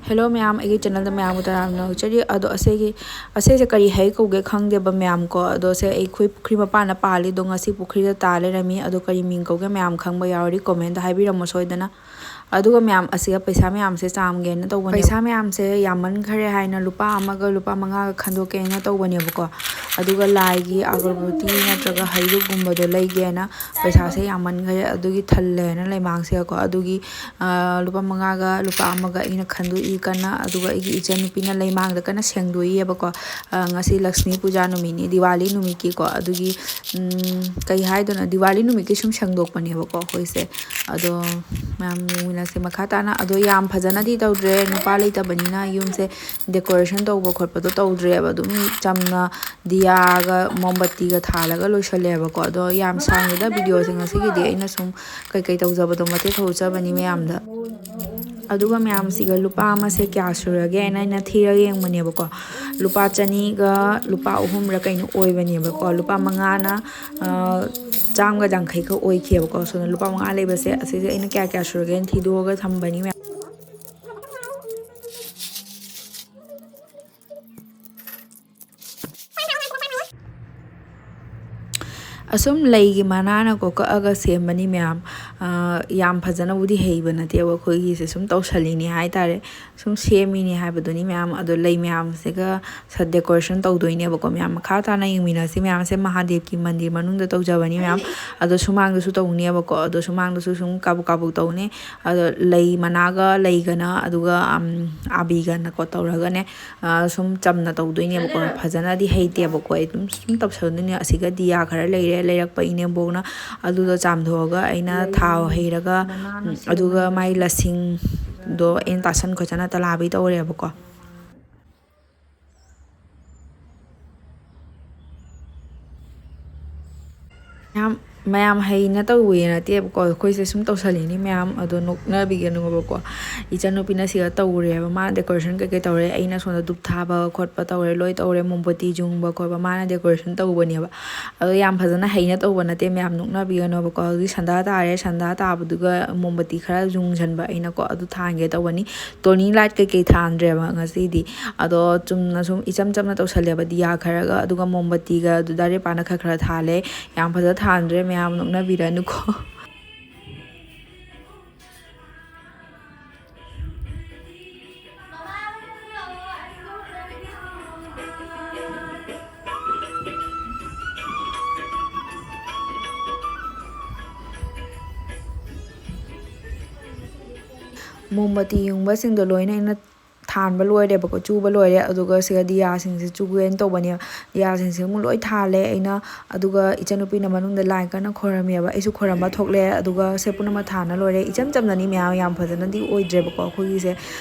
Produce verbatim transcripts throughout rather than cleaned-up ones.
Hello ꯃꯌꯥꯝ, ꯑꯩꯒꯤ channelꯗ ꯃꯌꯥꯝꯕꯨ ꯇꯔꯥꯝꯅ ꯑꯣꯛꯆꯔꯤ꯫ ꯑꯗꯣ ꯑꯁꯤꯒꯤ, ꯑꯁꯤꯁꯦ ꯀꯔꯤ ꯍꯩ ꯀꯧꯒꯦ ꯈꯪꯗꯦꯕ ꯃꯌꯥꯝ ꯀꯣ꯫ ꯑꯗꯣ ꯁꯦ ꯑꯩꯈꯣꯏ ꯄꯨꯈ꯭ꯔꯤ ꯃꯄꯥꯟꯗ ꯄꯥꯜꯂꯤ꯫ ꯑꯗꯣ ꯉꯁꯤ ꯄꯨꯈ꯭ꯔꯤꯗ ꯇꯥ ꯂꯩꯔꯝꯃꯤ꯫ ꯑꯗꯣ ꯀꯔꯤ ꯃꯤꯡ ꯀꯧꯒꯦ ꯃꯌꯥꯝ ꯈꯪꯕ ꯌꯥꯎꯔꯗꯤ commentꯇ ꯍꯥꯏꯕꯤꯔꯝꯃꯣ ꯁꯣꯏꯗꯅ꯫ ꯑꯗꯨꯒ ꯃꯌꯥꯝ ꯑꯁꯤꯒ ꯄꯩꯁꯥ ꯃꯌꯥꯝꯁꯦ ꯆꯥꯝꯒꯦꯅ ꯇꯧꯕꯅꯦ꯫ ꯄꯩꯁꯥ ꯃꯌꯥꯝꯁꯦ ꯌꯥꯝꯃꯟꯈꯔꯦ ꯍꯥꯏꯅ ꯂꯨꯄꯥ ꯑꯃꯒ ꯂꯨꯄꯥ ꯃꯉꯥꯒ ꯈꯟꯗꯣꯛꯀꯦꯅ ꯇꯧꯕꯅꯦꯕꯀꯣ꯫ ꯑꯗꯨꯒ ꯂꯥꯏꯒꯤ ꯑꯒꯔꯕꯇꯤ ꯅꯠꯇ꯭ꯔꯒ ꯍꯩꯔꯨꯛꯒꯨꯝꯕꯗꯣ ꯂꯩꯒꯦꯅ ꯄꯩꯁꯥꯁꯦ ꯌꯥꯝꯃꯟꯈꯔꯦ꯫ ꯑꯗꯨꯒꯤ ꯊꯜꯂꯦꯅ ꯂꯩꯃꯥꯡꯁꯦꯀꯣ꯫ ꯑꯗꯨꯒꯤ, ꯑ, ꯂꯨꯄꯥ ꯃꯉꯥꯒ ꯂꯨꯄꯥ ꯑꯃꯒ ꯑꯩꯅ ꯈꯟꯗꯣꯛꯏ ꯀꯟꯅ꯫ ꯑꯗꯨꯒ ꯑꯩꯒꯤ ꯏꯆꯟꯅꯨꯄꯤꯅ ꯂꯩꯃꯥꯡꯗ ꯀꯟꯅ ꯁꯦꯡꯗꯣꯛꯏꯑꯕꯀꯣ꯫ ꯑ, ꯉꯁꯤ ꯂꯛꯁꯃꯤ ꯄꯨꯖꯥ ꯅꯨꯃꯤꯠꯅꯤ, ꯗꯤꯋꯥꯂꯤ ꯅꯨꯃꯤꯠꯀꯤꯀꯣ꯫ ꯑꯗꯨꯒꯤ, ꯎꯝ, ꯀꯩ ꯍꯥꯏꯗꯣꯏꯅꯣ, ꯗꯤꯋꯥꯂꯤ ꯅꯨꯃꯤꯠꯀꯤ ꯁꯨꯝ ꯁꯦꯡꯗꯣꯛꯄꯅꯦꯕꯀꯣ ꯑꯩꯈꯣꯏꯁꯦ꯫ ꯑꯗꯣ ꯃꯌꯥꯝ ꯌꯦꯡꯃꯤꯟꯅꯁꯦ ꯃꯈꯥ ꯇꯥꯅ꯫ ꯑꯗꯣ ꯌꯥꯝ ꯐꯖꯅꯗꯤ ꯇꯧꯗ꯭ꯔꯦ, ꯅꯨꯄꯥ ꯂꯩꯇꯕꯅꯤꯅ ꯌꯨꯝꯁꯦ decoration ꯇꯧꯕ ꯈꯣꯠꯄꯗꯣ ꯇꯧꯗ꯭ꯔꯦꯕ꯫ ꯑꯗꯨꯝ ꯆꯝꯅ ꯗꯤꯌꯥꯒ ꯃꯣꯝꯕꯇꯤꯒ ꯊꯥꯜꯂꯒ ꯂꯣꯏꯁꯜꯂꯦꯕꯀꯣ꯫ ꯑꯗꯣ ꯌꯥꯝ ꯁꯥꯡꯗꯦꯗ videoꯁꯦ ꯉꯁꯤꯒꯤꯗꯤ, ꯑꯩꯅ ꯁꯨꯝ ꯀꯩꯀꯩ ꯇꯧꯖꯕꯗꯣ ꯃꯇꯦꯛ ꯈꯔ ꯎꯠꯆꯕꯅꯤ ꯃꯌꯥꯝꯗ꯫ ꯑꯗꯨꯒ ꯃꯌꯥꯝꯁꯤꯒ ꯂꯨꯄꯥ ꯑꯃꯁꯦ ꯀꯌꯥ ꯁꯨꯔꯒꯦꯅ ꯑꯩꯅ ꯊꯤꯔꯒ ꯌꯦꯡꯕꯅꯦꯕꯀꯣ꯫ ꯂꯨꯄꯥ ꯆꯅꯤꯒ ꯂꯨꯄꯥ ꯑꯍꯨꯝꯔ ꯀꯩꯅꯣ ꯑꯣꯏꯕꯅꯦꯕꯀꯣ꯫ ꯂꯨꯄꯥ ꯃꯉꯥꯅ, ꯑ, ꯆꯥꯝꯃꯒ ꯌꯥꯡꯈꯩ ꯈꯛ ꯑꯣꯏꯈꯤꯑꯕꯀꯣ꯫ ꯁꯣꯝꯗ ꯂꯨꯄꯥ ꯃꯉꯥ ꯂꯩꯕꯁꯦ, ꯑꯁꯤꯁꯦ ꯑꯩꯅ ꯀꯌꯥ ꯀꯌꯥ ꯁꯨꯔꯒꯦꯅ ꯊꯤꯗꯣꯛꯑꯒ ꯊꯝꯕꯅꯤ ꯃꯌꯥꯝ꯫ ꯑꯁꯨꯝ ꯂꯩꯒꯤ ꯃꯅꯥꯅ ꯀꯣꯛꯀꯛꯑꯒ ꯁꯦꯝꯕꯅꯤ ꯃꯌꯥꯝ꯫ ꯑ, ꯌꯥꯝ ꯐꯖꯅꯕꯨꯗꯤ ꯍꯩꯕ ꯅꯠꯇꯦꯕ ꯑꯩꯈꯣꯏꯒꯤꯁꯦ, ꯁꯨꯝ ꯇꯧꯁꯜꯂꯤꯅꯤ ꯍꯥꯏꯇꯥꯔꯦ꯫ ꯁꯨꯝ ꯁꯦꯝꯃꯤꯅꯦ ꯍꯥꯏꯕꯗꯨꯅꯤ ꯃꯌꯥꯝ꯫ ꯑꯗꯣ ꯂꯩ ꯃꯌꯥꯝꯁꯤꯒ ꯁ-, decoration ꯇꯧꯗꯣꯏꯅꯦꯕꯀꯣ ꯃꯌꯥꯝ꯫ ꯃꯈꯥ ꯇꯥꯅ ꯌꯦꯡꯃꯤꯟꯅꯁꯤ꯫ ꯃꯌꯥꯝꯁꯦ ꯃꯍꯥꯗꯦꯕꯀꯤ ꯃꯟꯗꯤꯔ ꯃꯅꯨꯡꯗ ꯇꯧꯖꯕꯅꯤ ꯃꯌꯥꯝ꯫ ꯑꯗꯣ ꯁꯨꯃꯥꯡꯗꯁꯨ ꯇꯧꯅꯦꯕꯀꯣ꯫ ꯑꯗꯣ ꯁꯨꯃꯥꯡꯗꯁꯨ ꯁꯨꯝ ꯀꯥꯕꯨꯛ ꯀꯥꯕꯨꯛ ꯇꯧꯅꯤ꯫ ꯑꯗꯣ ꯂꯩ ꯃꯅꯥꯒ ꯂꯩꯒꯅ ꯑꯗꯨꯒ, ꯑꯝ, ꯑꯥꯕꯤꯒꯅꯀꯣ ꯇꯧꯔꯒꯅꯦ, ꯑ, ꯁꯨꯝ ꯆꯝꯅ ꯇꯧꯗꯣꯏꯅꯦꯕꯀꯣ꯫ ꯐꯖꯅꯗꯤ ꯍꯩꯇꯦꯕꯀꯣ꯫ ꯑꯩ ꯑꯗꯨꯝ ꯁꯨꯝ ꯇꯧꯁꯟꯗꯣꯏꯅꯦ꯫ ꯑꯁꯤꯒ ꯗꯤꯌꯥ ꯈꯔ ꯂꯩꯔꯦ, ꯂꯩꯔꯛꯄ ꯏꯅꯦꯝꯕꯣꯛꯅ꯫ ꯑꯗꯨꯗꯣ ꯆꯥꯝꯊꯣꯛꯑꯒ ꯑꯩꯅ ꯊꯥꯎ ꯍꯩꯔꯒ, ꯎꯝ, ꯑꯗꯨꯒ ꯃꯥꯏ ꯂꯁꯤꯡꯗꯣ ꯑꯩꯅ ꯇꯥꯁꯟ ꯈꯣꯠꯆꯟꯅ ꯇꯂꯥꯕꯤ ꯇꯧꯔꯦꯕꯀꯣ꯫ ꯌꯥꯝ, ꯃꯌꯥꯝ ꯍꯩꯅ ꯇꯧꯋꯦ ꯅꯠꯇꯦꯕꯀꯣ, ꯑꯩꯈꯣꯏꯁꯦ ꯁꯨꯝ ꯇꯧꯁꯜꯂꯤꯅꯤ ꯃꯌꯥꯝ, ꯑꯗꯣ ꯅꯣꯛꯅꯕꯤꯒꯅꯨꯕꯀꯣ꯫ ꯏꯆꯟꯅꯨꯄꯤꯅ ꯁꯤꯗ ꯇꯧꯔꯦꯕ, ꯃꯥꯅ decoration ꯀꯩꯀꯩ ꯇꯧꯔꯦ, ꯑꯩꯅ ꯁꯣꯝꯗ ꯙꯨꯞ ꯊꯥꯕ ꯈꯣꯠꯄ ꯇꯧꯔꯦ, ꯂꯣꯏ ꯇꯧꯔꯦ, ꯃꯣꯝꯕꯇꯤ ꯌꯨꯡꯕ ꯈꯣꯠꯄ ꯃꯥꯅ decoration ꯇꯧꯕꯅꯦꯕ꯫ ꯑꯗꯣ ꯌꯥꯝ ꯐꯖꯅ ꯍꯩꯅ ꯇꯧꯕ ꯅꯠꯇꯦ ꯃꯌꯥꯝ, ꯅꯣꯛꯅꯕꯤꯒꯅꯣꯕꯀꯣ꯫ ꯍꯧꯖꯤꯛ ꯁꯟꯗꯥ ꯇꯥꯔꯦ, ꯁꯟꯗꯥ ꯇꯥꯕꯗꯨꯒ ꯃꯣꯝꯕꯇꯤ ꯈꯔ ꯌꯨꯡꯁꯟꯕ ꯑꯩꯅꯀꯣ, ꯑꯗꯨ ꯊꯥꯟꯒꯦ ꯇꯧꯕꯅꯤ꯫ ꯇꯣꯅꯤ light ꯀꯩꯀꯩ ꯊꯥꯟꯗ꯭ꯔꯦꯕ ꯉꯁꯤꯗꯤ꯫ ꯑꯗꯣ ꯆꯨꯝꯅ ꯁꯨꯝ ꯏꯆꯝ ꯆꯝꯅ ꯇꯧꯁꯜꯂꯦꯕ, ꯗꯤꯌꯥ ꯈꯔꯒ ꯑꯗꯨꯒ ꯃꯣꯝꯕꯇꯤꯒ ꯑꯗꯨ ꯗꯥꯔꯦꯄꯥꯅ ꯈꯔ ꯈꯔ ꯊꯥꯜꯂꯦ꯫ ꯌꯥꯝ ꯐꯖ ꯊꯥꯟꯗ꯭ꯔꯦ ꯃꯌꯥꯝ, ꯅꯣꯛꯅꯕꯤꯔꯅꯨꯀꯣ꯫ ꯃꯣꯝꯕꯇꯤ ꯌꯨꯡꯕꯁꯤꯡꯗꯣ ꯂꯣꯏꯅ ꯑꯩꯅ ꯊꯥꯟꯕ ꯂꯣꯏꯔꯦꯕꯀꯣ, ꯆꯨꯕ ꯂꯣꯏꯔꯦ꯫ ꯑꯗꯨꯒ ꯁꯤꯗ ꯗꯤꯌꯥꯁꯤꯡꯁꯦ ꯆꯨꯒꯦꯅ ꯇꯧꯕꯅꯦꯕ꯫ ꯗꯤꯌꯥꯁꯤꯡꯁꯦ ꯑꯃꯨꯛ ꯂꯣꯏ ꯊꯥꯜꯂꯦ ꯑꯩꯅ꯫ ꯑꯗꯨꯒ ꯏꯆꯟꯅꯨꯄꯤꯅ ꯃꯅꯨꯡꯗ line ꯀꯟꯅ ꯈꯣꯏꯔꯝꯃꯦꯕ꯫ ꯑꯩꯁꯨ ꯈꯣꯏꯔꯝꯕ ꯊꯣꯛꯂꯦ꯫ ꯑꯗꯨꯒ ꯁꯦ ꯄꯨꯝꯅꯃꯛ ꯊꯥꯅ ꯂꯣꯏꯔꯦ꯫ ꯏꯆꯝ ꯆꯝꯅꯅꯤ ꯃꯌꯥꯝ, ꯌꯥꯝ ꯐꯖꯅꯗꯤ ꯑꯣꯏꯗ꯭ꯔꯦꯕꯀꯣ ꯑꯩꯈꯣꯏꯒꯤꯁꯦ꯫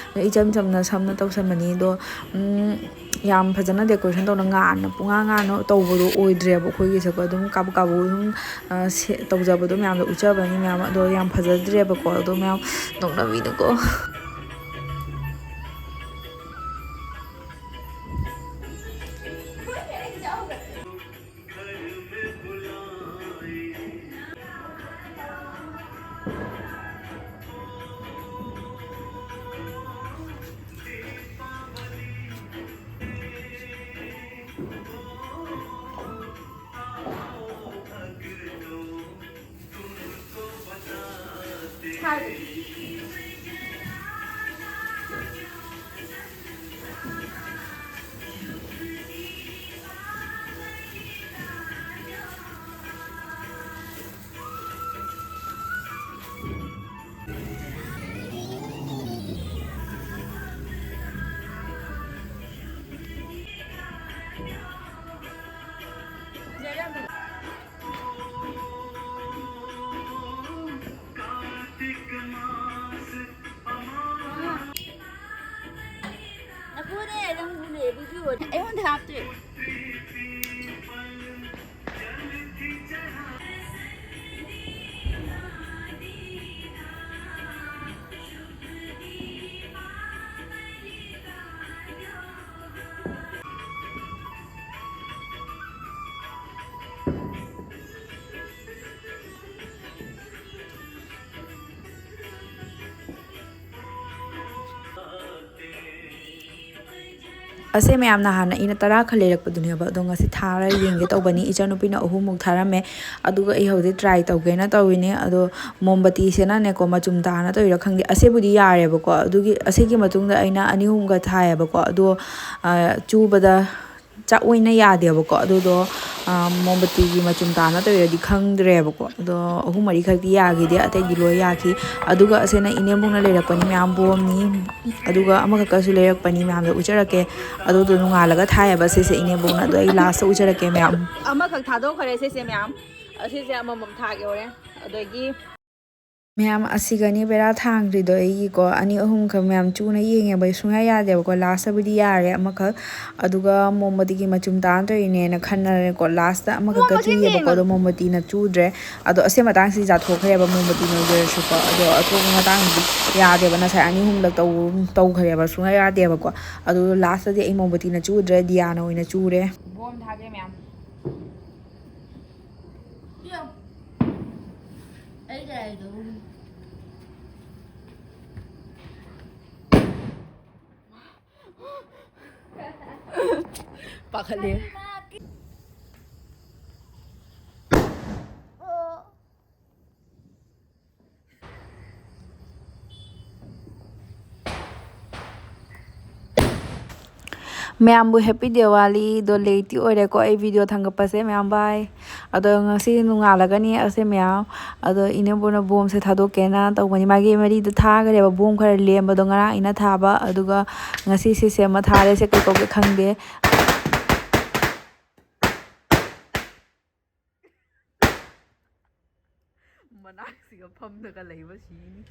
ꯏꯆꯝ ꯆꯝꯅ ꯁꯝꯅ ꯇꯧꯁꯟꯕꯅꯤ꯫ ꯑꯗꯣ, ꯎꯝ, ꯌꯥꯝ ꯐꯖꯅ decoration ꯇꯧꯅ ꯉꯥꯟꯅ, ꯄꯨꯡꯉꯥꯟ ꯉꯥꯟꯅ ꯇꯧꯕꯗꯣ ꯑꯣꯏꯗ꯭ꯔꯦꯕ ꯑꯩꯈꯣꯏꯒꯤꯁꯦꯀꯣ꯫ ꯑꯗꯨꯝ ꯀꯥꯕꯨ ꯀꯥꯕꯨ ꯑꯗꯨꯝ, ꯑ, ꯁꯦ-, ꯇꯧꯖꯕꯗꯣ ꯃꯌꯥꯝꯗꯣ ꯎꯠꯆꯕꯅꯤ ꯃꯌꯥꯝ꯫ ꯑꯗꯣ ꯌꯥꯝ ꯐꯖꯗ꯭ꯔꯦꯕꯀꯣ꯫ ꯑꯗꯣ ꯃꯌꯥꯝ ꯅꯣꯛꯅꯕꯤꯅꯨꯀꯣ꯫ ꯑꯩꯉꯣꯟꯗ ꯍꯥꯞꯇꯦ꯫ ꯑꯁꯦ ꯃꯌꯥꯝ, ꯅꯍꯥꯟ ꯑꯩꯅ ꯇꯔꯥ ꯈꯛ ꯂꯩꯔꯛꯄꯗꯨꯅꯦꯕ, ꯑꯗꯣ ꯉꯁꯤ ꯊꯥꯔ ꯌꯦꯡꯒꯦ ꯇꯧꯕꯅꯤ꯫ ꯏꯆꯟꯅꯨꯄꯤꯅ ꯑꯍꯨꯝꯃꯨꯛ ꯊꯥꯔꯝꯃꯦ, ꯑꯗꯨꯒ ꯑꯩ ꯍꯧꯖꯤꯛ ꯇ꯭ꯔꯥꯏ ꯇꯧꯒꯦꯅ ꯇꯧꯔꯤꯅꯦ꯫ ꯑꯗꯣ ꯃꯣꯝꯕꯇꯤꯁꯤꯅꯅꯦꯀꯣ, ꯃꯆꯨꯝ ꯇꯥꯅ ꯇꯧꯔꯤꯔꯥ ꯈꯪꯗꯦ, ꯑꯁꯤꯕꯨꯗꯤ ꯌꯥꯔꯦꯕꯀꯣ꯫ ꯑꯗꯨꯒꯤ, ꯑꯁꯤꯒꯤ ꯃꯇꯨꯡꯗ ꯑꯩꯅ ꯑꯅꯤ ꯑꯍꯨꯝꯒ ꯊꯥꯏꯌꯦꯕꯀꯣ, ꯑꯗꯣ, ꯑ, ꯆꯨꯕꯗ ꯆꯥꯛ ꯑꯣꯏꯅ ꯌꯥꯗꯦꯕꯀꯣ꯫ ꯑꯗꯨꯗꯣ, ꯑ, ꯃꯣꯝꯕꯇꯤꯒꯤ ꯃꯆꯨꯝ ꯇꯥꯅ ꯇꯧꯔꯤꯔꯗꯤ ꯈꯪꯗ꯭ꯔꯦꯕꯀꯣ꯫ ꯑꯗꯣ ꯑꯍꯨꯝ ꯃꯔꯤ ꯈꯛꯇꯤ ꯌꯥꯈꯤꯗꯦ, ꯑꯇꯩꯗꯤ ꯂꯣꯏ ꯌꯥꯈꯤ꯫ ꯑꯗꯨꯒ ꯑꯁꯤꯅ ꯏꯅꯦꯝꯕꯣꯛꯅ ꯂꯩꯔꯛꯄꯅꯤ ꯃꯌꯥꯝ, ꯕꯣꯝꯅꯤ꯫ ꯑꯗꯨꯒ ꯑꯃꯈꯛꯀꯁꯨ ꯂꯩꯔꯛꯄꯅꯤ ꯃꯌꯥꯝꯗ ꯎꯠꯆꯔꯛꯀꯦ꯫ ꯑꯗꯨꯗꯣ ꯅꯣꯡꯉꯥꯜꯂꯒ ꯊꯥꯏꯌꯦꯕ ꯁꯤꯁꯦ ꯏꯅꯦꯝꯕꯣꯛꯅ꯫ ꯑꯗꯣ ꯑꯩ ꯂꯥꯁꯇ ꯎꯠꯆꯔꯛꯀꯦ ꯃꯌꯥꯝ꯫ ꯑꯃꯈꯛ ꯊꯥꯗꯣꯛꯈ꯭ꯔꯦ ꯁꯤꯁꯦ ꯃꯌꯥꯝ꯫ ꯑꯁꯤꯁꯦ ꯑꯃꯃꯝ ꯊꯥꯒꯦ ꯍꯣꯔꯦꯟ꯫ ꯑꯗꯒꯤ ꯃꯌꯥꯝ, ꯑꯁꯤꯒꯅꯤ ꯕꯦꯔꯥ ꯊꯥꯡꯈ꯭ꯔꯤꯗꯣ ꯑꯩꯒꯤꯀꯣ꯫ ꯑꯅꯤ ꯑꯍꯨꯝꯈꯛ ꯃꯌꯥꯝ ꯆꯨꯅ ꯌꯦꯡꯉꯦꯕ, ꯁꯨꯡꯌꯥ ꯌꯥꯗꯦꯕꯀꯣ꯫ ꯂꯥꯁꯇꯕꯨꯗꯤ ꯌꯥꯔꯦ ꯑꯃꯈꯛ꯫ ꯑꯗꯨꯒ ꯃꯣꯝꯕꯇꯤꯒꯤ ꯃꯆꯨꯝ ꯇꯥꯗꯣꯏꯅꯦꯅ ꯈꯟꯅꯔꯦꯀꯣ꯫ ꯂꯥꯁꯇ ꯑꯃꯈꯛꯀ ꯃꯣꯝꯕꯇꯤ ꯆꯨꯏꯌꯦꯕꯀꯣ, ꯌꯦꯡꯉꯣ꯫ ꯑꯗꯣ ꯃꯣꯝꯕꯇꯤꯅ ꯆꯨꯗ꯭ꯔꯦ꯫ ꯑꯗꯣ ꯑꯁꯤ ꯃꯇꯥꯡꯁꯤ ꯆꯥꯊꯣꯛꯈ꯭ꯔꯦꯕ ꯃꯣꯝꯕꯇꯤꯅ ꯑꯣꯏꯖꯔꯁꯨꯀꯣ꯫ ꯑꯗꯣ ꯑꯇꯣꯞꯄ ꯃꯇꯥꯡꯗꯤ ꯌꯥꯗꯦꯕ꯫ ꯉꯁꯥꯏ ꯑꯅꯤ ꯑꯍꯨꯝꯂꯛ ꯇꯧ-, ꯇꯧꯈ꯭ꯔꯦꯕ, ꯁꯨꯡꯌꯥ ꯌꯥꯗꯦꯕꯀꯣ꯫ ꯑꯗꯨ ꯂꯥꯁꯇꯗꯤ ꯑꯩ ꯃꯣꯝꯕꯇꯤꯅ ꯆꯨꯗ꯭ꯔꯦ, ꯗꯤꯌꯥꯅ ꯑꯣꯏꯅ ꯆꯨꯔꯦ꯫ ꯕꯣꯝ ꯊꯥꯒꯦ ꯃꯌꯥꯝ꯫ ꯑꯩ ꯀꯥꯏꯗ? ꯄꯥꯈꯠꯂꯦ꯫ ꯃꯌꯥꯝꯕꯨ ꯍꯦꯄꯤ ꯗꯤꯋꯥꯂꯤꯗꯣ ꯂꯦꯠꯇꯤ ꯑꯣꯏꯔꯦꯀꯣ ꯑꯩ ꯚꯤꯗꯤꯑꯣ ꯊꯥꯡꯒꯠꯄꯁꯦ ꯃꯌꯥꯝ, ꯕꯥꯏ꯫ ꯑꯗꯣ ꯉꯁꯤ ꯅꯣꯡꯉꯥꯜꯂꯒꯅꯤ ꯑꯁꯦ ꯃꯌꯥꯝ꯫ ꯑꯗꯣ ꯏꯅꯦꯝꯕꯣꯛꯅ ꯕꯣꯝꯁꯦ ꯊꯥꯗꯣꯛꯀꯦꯅ ꯇꯧꯕꯅꯤ꯫ ꯃꯥꯒꯤ ꯃꯔꯤꯗꯣ ꯊꯥꯈ꯭ꯔꯦꯕ, ꯕꯣꯝ ꯈꯔ ꯂꯦꯝꯕꯗꯣ ꯉꯔꯥꯡ ꯑꯩꯅ ꯊꯥꯕ꯫ ꯑꯗꯨꯒ ꯉꯁꯤ ꯁꯤꯁꯦ ꯑꯃ ꯊꯥꯔꯦ, ꯁꯦ ꯀꯩ ꯀꯧꯒꯦ ꯈꯪꯗꯦ꯫ ꯃꯅꯥꯛꯁꯤꯒ ꯐꯝꯗꯒ ꯂꯩꯕ ꯁꯤꯅꯤ꯫